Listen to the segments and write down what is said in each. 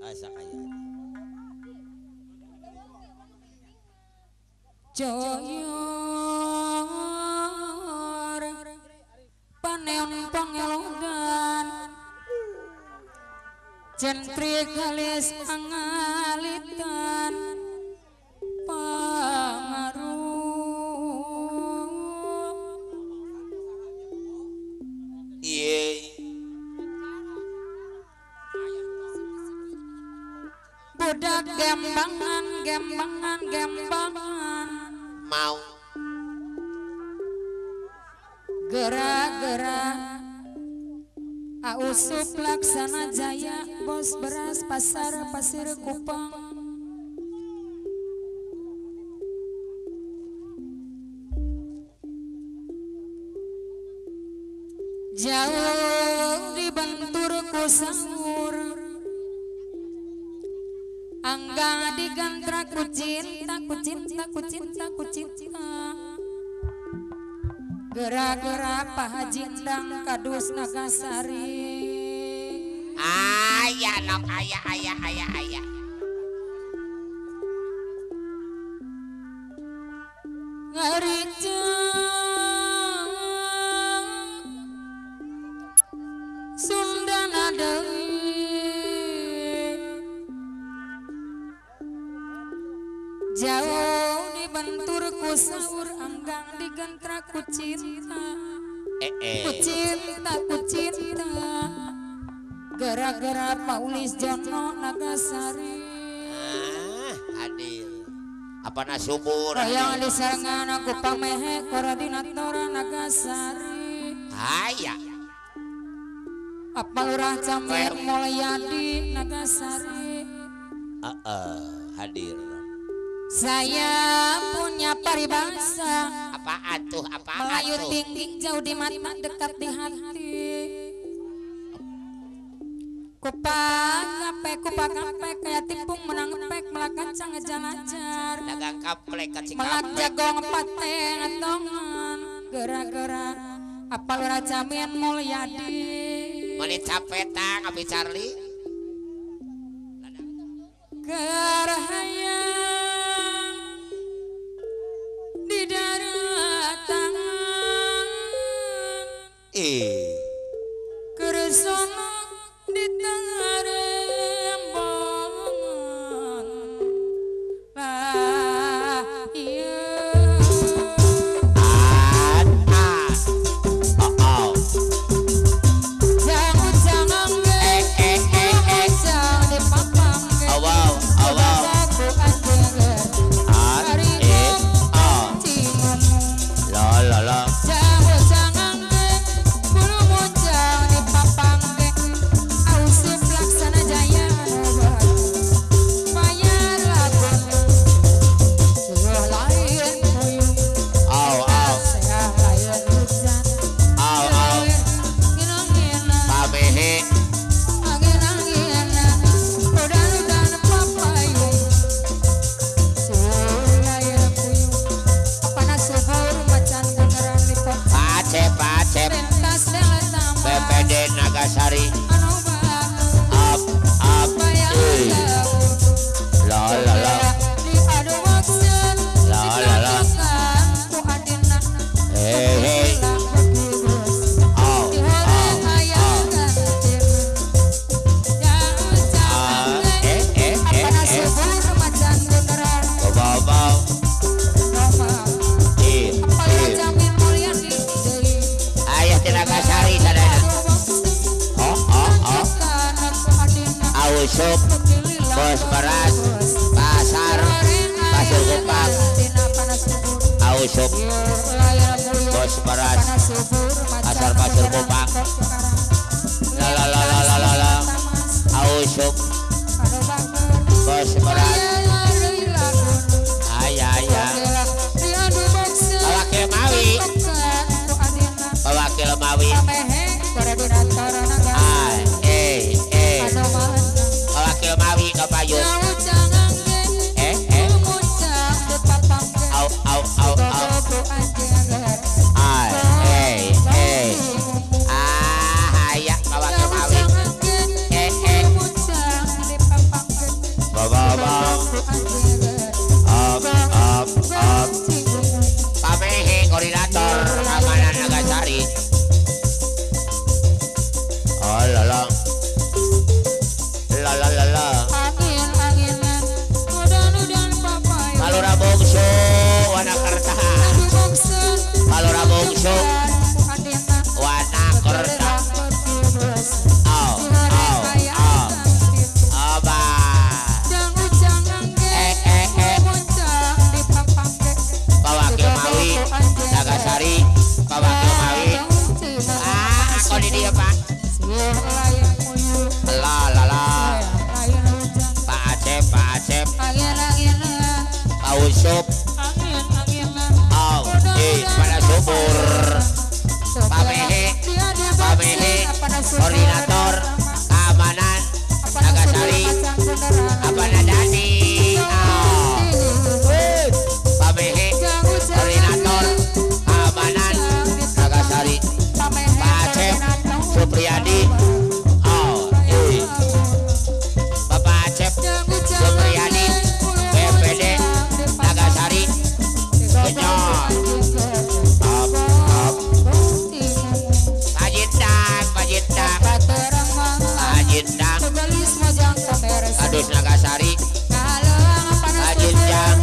Asa kaya. Joyor paneon pangelodan jentri galis pangalitan pangaruh. Iye. Budak gembangan gembangan gembangan mau gerak-gerak Ausup Laksana Jaya bos beras pasar Pasir Kupang jauh dibentur ku sahur angga digantra ku cinta ku cinta ku cinta ku cinta gerak-gerak Pak Haji Endang Kadus Nagasari. Ayah nok ayah ayah ayah ayah. Ngaricang Sundana deui jauh dibentur ku sahur anggang digentra ku cinta ku cinta ku cinta gara-gara Paulis Jono Nagasari. Adil apa nasubur yang disarangan aku pamehe koordinator Nagasari. Aya apa lurah Camir Mulyadi Nagasari. Hadir. Saya punya paribasa apaan tuh apaan Melayu tuh tinggi jauh di mata dekat di hati kupak kape kupak kape kayak tipung menang pek melak kacang ngejar-ajar dagang kaplek kacing melak jagong paten atongan gara-gara apa lurah Jamin Mulyadi meni capetang abi Charlie gerahayang di daratan keresono di tengah rembongan lah iya. Jangan jangan di papang Nagasari up up la la la la la la hey hey oh ayah Nagasari sadaya. Ausup bos beras pasar Pasir Kupang Ausup bos beras pasar Pasir Kupang la la la la la la Ausup bos beras ayah ayah Wakil Mawi Wakil Mawi Wakil Mawi kapayun au au au au ah ya Wakil Mawi. Yusuf. Oh, pada subur. Pamehe, Pamehe, koordinator keamanan Nagasari, apa nadani? Oh. Pamehe, koordinator keamanan Nagasari, Pak Acep Supriyadi. Oh, Bapak Acep Supriyadi, BPD Nagasari, Kenyot. Pajindang, Kadus Nagasari, Pajindang,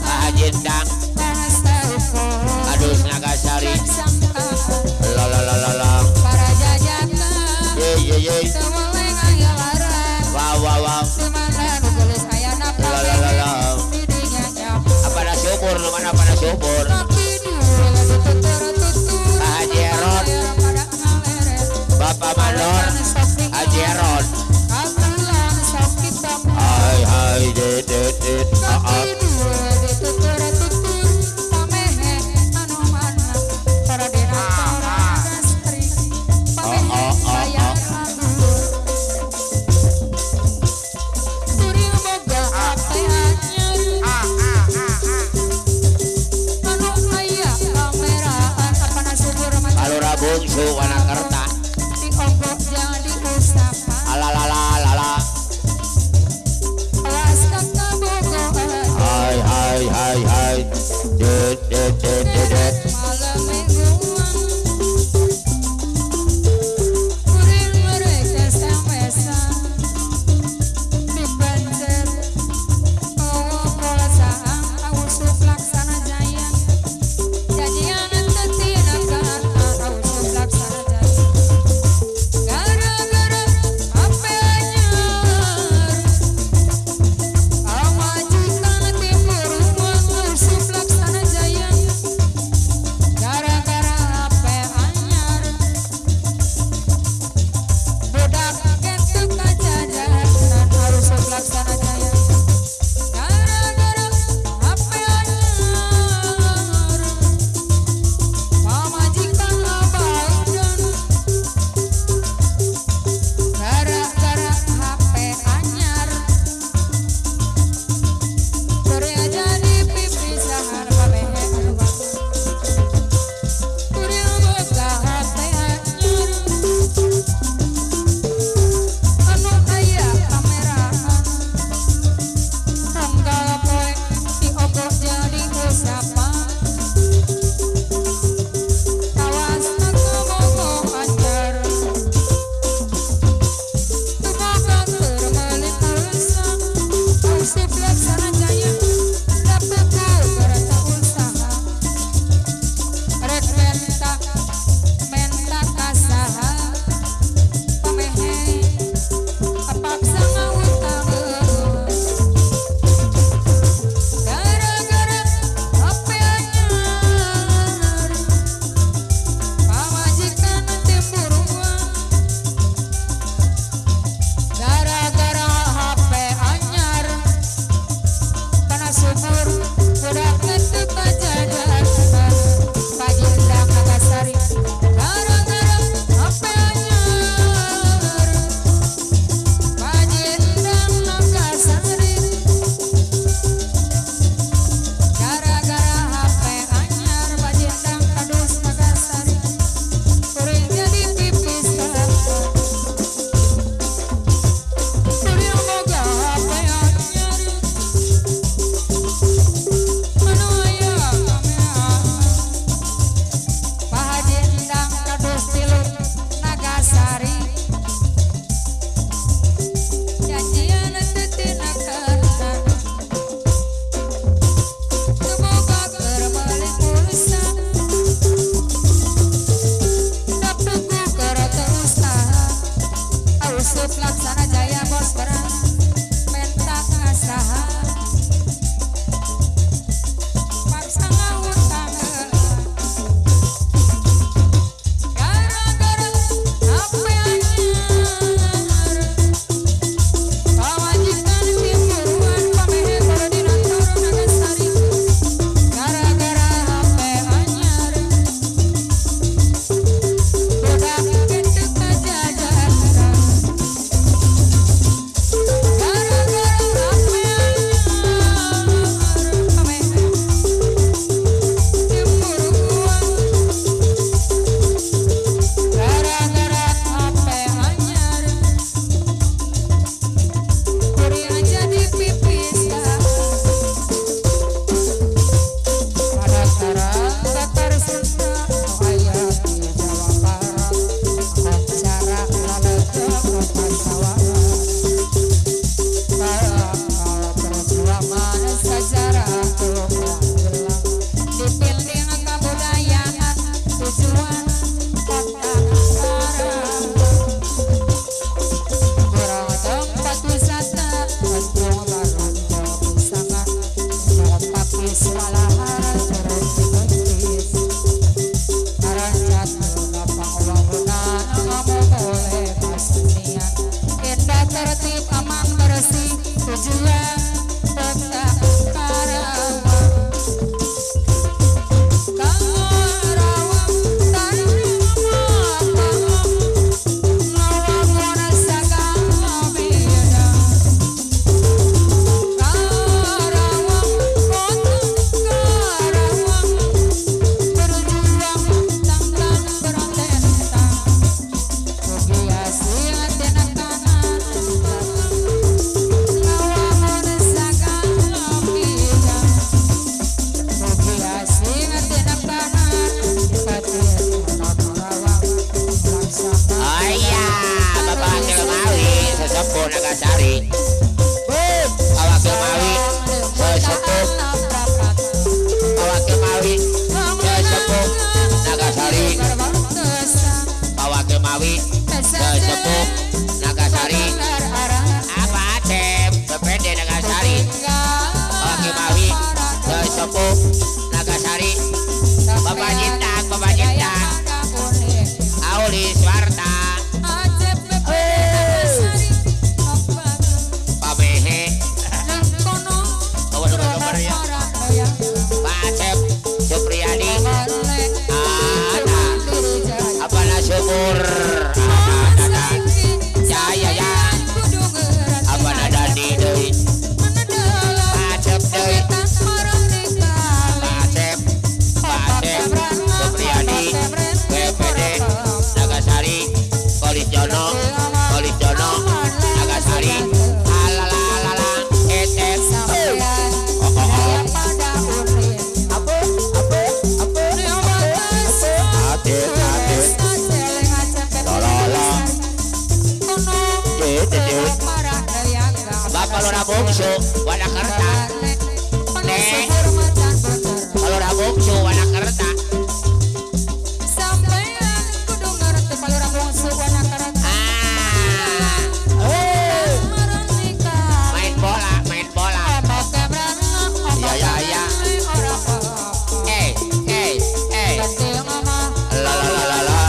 Pajindang, Kadus Nagasari, lololololong, ye ye ye, wow wow wow, lolololong, apa ada syukur, mana pada syukur, Pak Haji Eron, Bapak Mandor, Haji Eron. Hai hai de de de a a. Kalura bungsu Wanakerta. Alalalala. Hai hai hai hai. De de de de de. Tertib aman bersih tujuan kota Karawang. Karawang tanah ngawangun sakabeda. Karawang kota Karawang berjuang tangkang bertentang. Mugi hasil tina kanan ngawangun sakabeda. Mugi hasil tina kanan Karawang laksana. Oh iya, Bapak Wakil Mawi sesepuh Nagasari. Pak Wakil Mawi sesepuh, Pak Wakil Mawi sesepuh Nagasari. Pak Wakil Mawi sesepuh Nagasari. Apa Acep BPD Nagasari. Pak Wakil Mawi sesepuh Nagasari. Bapak Jintang, Bapak Jintang, Auli Swarta, Pak Mehe, oh, nomor ya. Pak Acep Supriyadi, Ada, Apana Syukur, Ada, Jaya ya, Apana Dadi deui, Pak Acep deui, Pak Acep, Pak Acep Supriyadi, BPD Nagasari, Kolisjono, Kolisjono, Nagasari, alalalala, et et, oh oh oh, apa apa apa adet adet, lalala, det det, Bapak Lurah Bungsu, Wanakerta, Nek, Lurah Bungsu, Wanakerta, ah, main bola, main bola, ya ya ya, eh eh eh, la la la la la,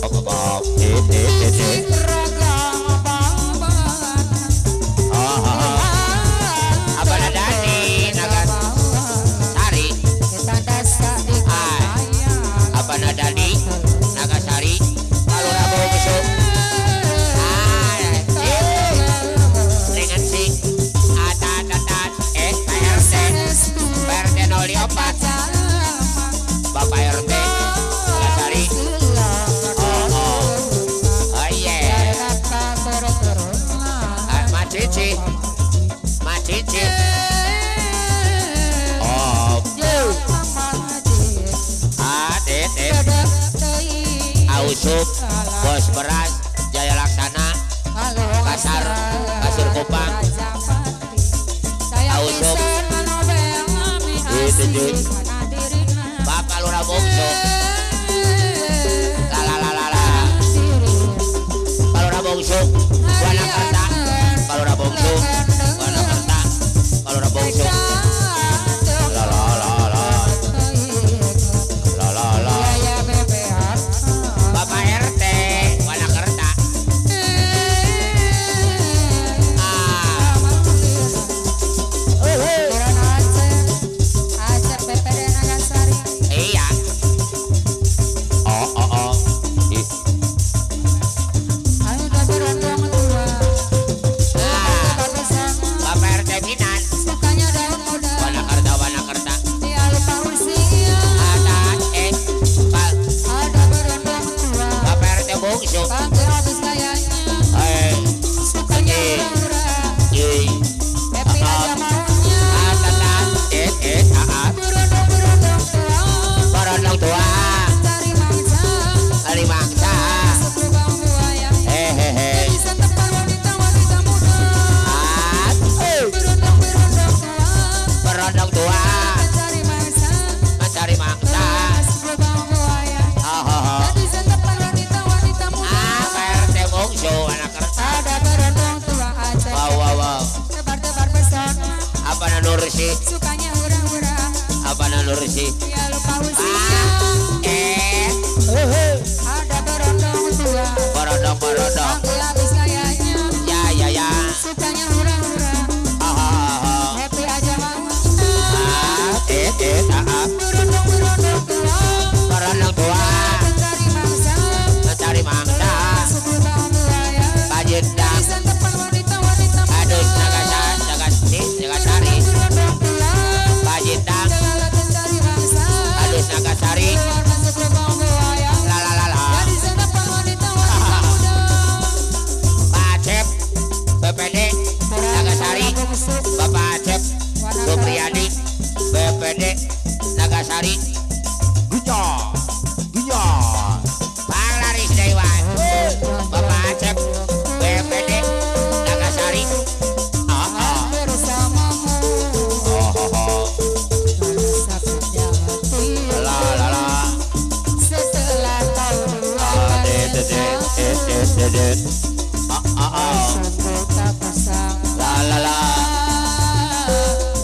op op op, det det det det, oh oh oh, apa nadani Nagasari, ah, apa nadani Nagasari, Lurah Bungsu, ah, dengan si atat atat, eh PRT, PRT 04, Bapak RT Nagasari, oh oh, oh iya, ah, Ma Cici, Ma Cici, oh, ah, det det, Ausup, Bos Beras, Jaya Laksana, Pasar, Pasir Kupang, Ausup, itu itu, Bapak Lurah Bungsu, la la la la la, Pak Lurah Bungsu, Wanakerta, Pak Lurah Bungsu, Wanakerta, Pak Lurah Bungsu, la la la la, la la la, Bapak RT Wanakerta, ah, iya, oh oh oh, ih, ah, Bapak RT Minan, Wanakerta, Wanakerta, ada, eh, Pak, Bapak RT Bungsu, eh, eh, eh, ah, eh, eh, ah, ah, berondong tua, cari mangsa, eh, eh, eh, ah, berondong tua, mencari mangsa, oh, oh, oh, ah, Pak RT Bungsu, Wanakerta, wow, wow, wow, apa nanursi, Sukanya hura-hura, apa nanursi, ya lupa usia. ah, eh, Ada berondong tua, berondong, berondong, panggil habis kayaknya. Nagasari. Gunya, gunya. Panglaris Dewan. Bapak Acep, BPD Nagasari. La la la. La la la.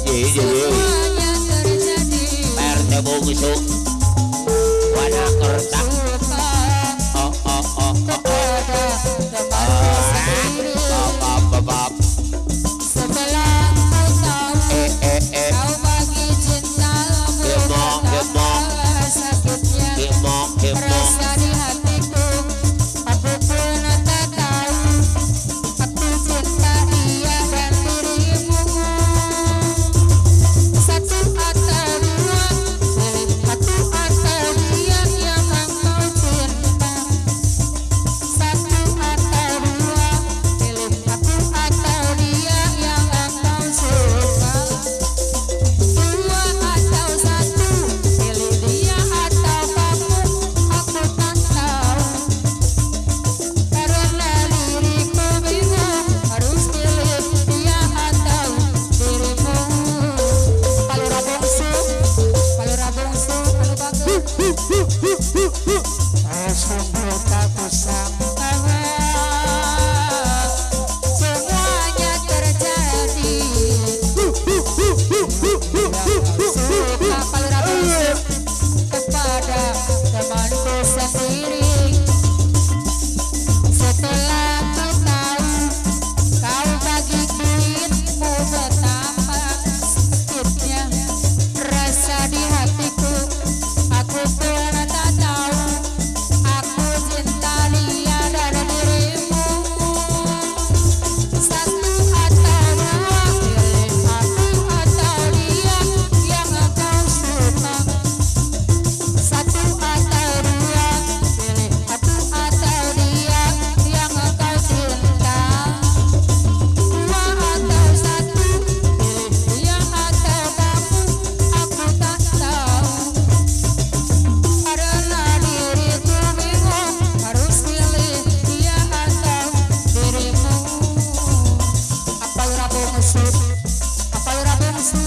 Ye ye ye. RT Bungsu Wanakerta. Oh oh oh oh. Bap bap bap. Eh eh eh. Gemok gemok. Gemok gemok. Semuanya terjadi. Kepada temanku sendiri. Setelah kau tahu, kau bagi duitmu betapa sakitnya rasa di hatiku. Aku pun tak tahu, aku cinta dia dan dirimu. Satu atau dua, aku atau dia yang kau suka. Satu atau dua, aku atau dia yang kau cinta. Dua atau satu, dia atau kamu, aku tak tahu. Karena diriku bingung, harus pilih dia atau dirimu. Apa ora bungsu, apa ora bungsu.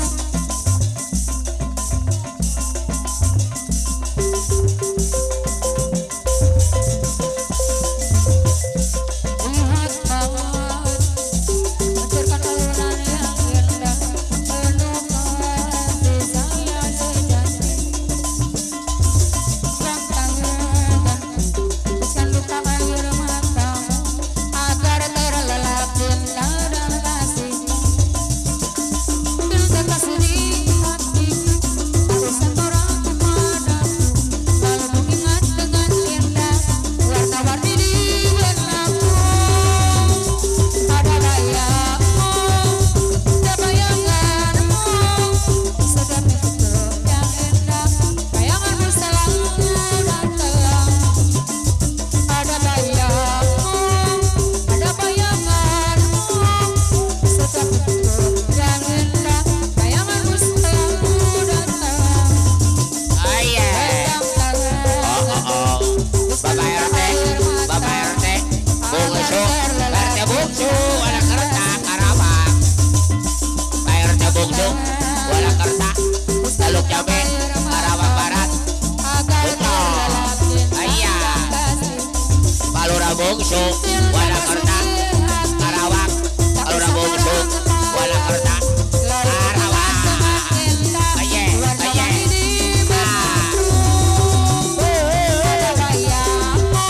Lihat banget, hancurkan alunan yang indah, penuh kasih sayang sejati. Pegang tanganku, hembuskan luka air matamu, agar terlelap cinta dan kasihmu. Cinta kasih di hatiku, tak usah kau ragu padaku. Selalu mengingat dengan indah warna-warni di benakku. Ada bayangmu, ada bayanganmu, sedap itu yang indah, bayanganmu selalu datang. Ada bayangmu, ada bayanganmu, sedap itu yang indah, bayanganmu selalu datang. Oh iya. Pegang Oh oh oh. Bapak RT, Bapak RT, Bungsu, RT Bungsu, Wanakerta, Karawang. Pak RT Bungsu, Wanakerta, Teluk Jambe, Karawang Barat. Betul. Iya. Palura Bungsu, Wanakerta, Karawang. Palura Bungsu, Wanakerta, Karawang. Aye, aye.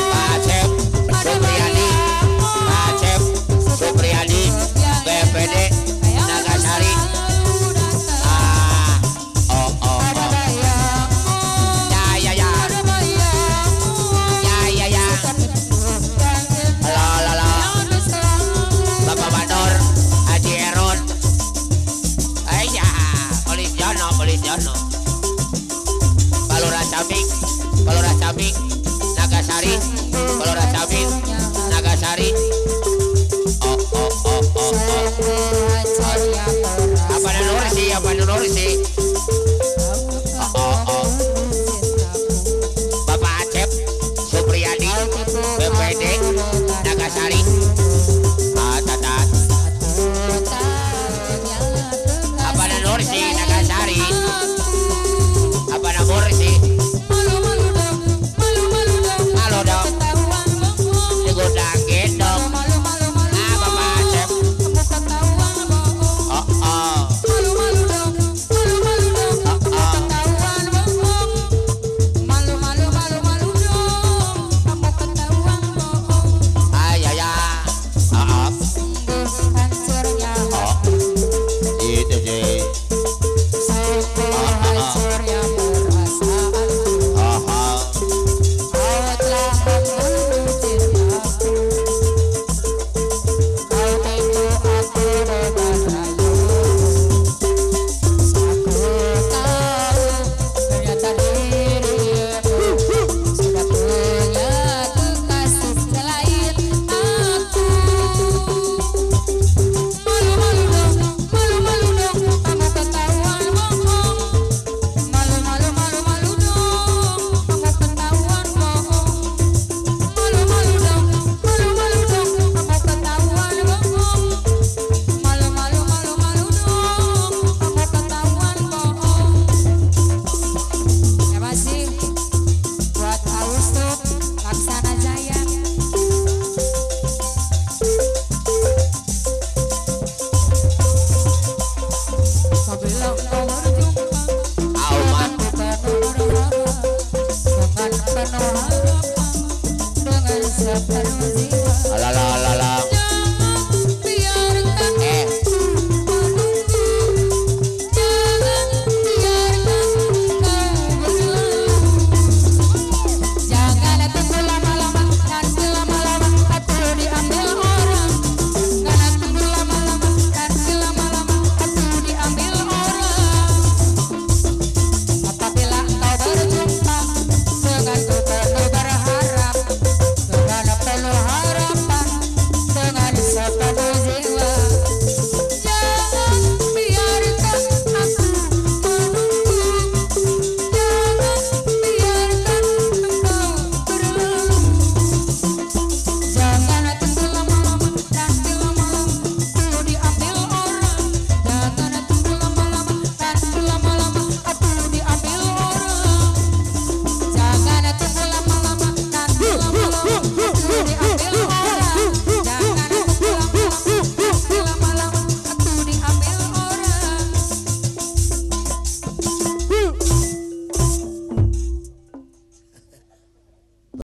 Pak Acep, Supriyadi, Pak Acep, Supriyadi, BPD, Nagasari. Ah, oh oh oh. Ya ya ya, ya ya ya. La la la. Bapak Mandor, Haji Eron. Ayah, Polis Jono, Polis Jono. Palura Camik, Palura Camik, Nagasari, Palura Camik, Nagasari.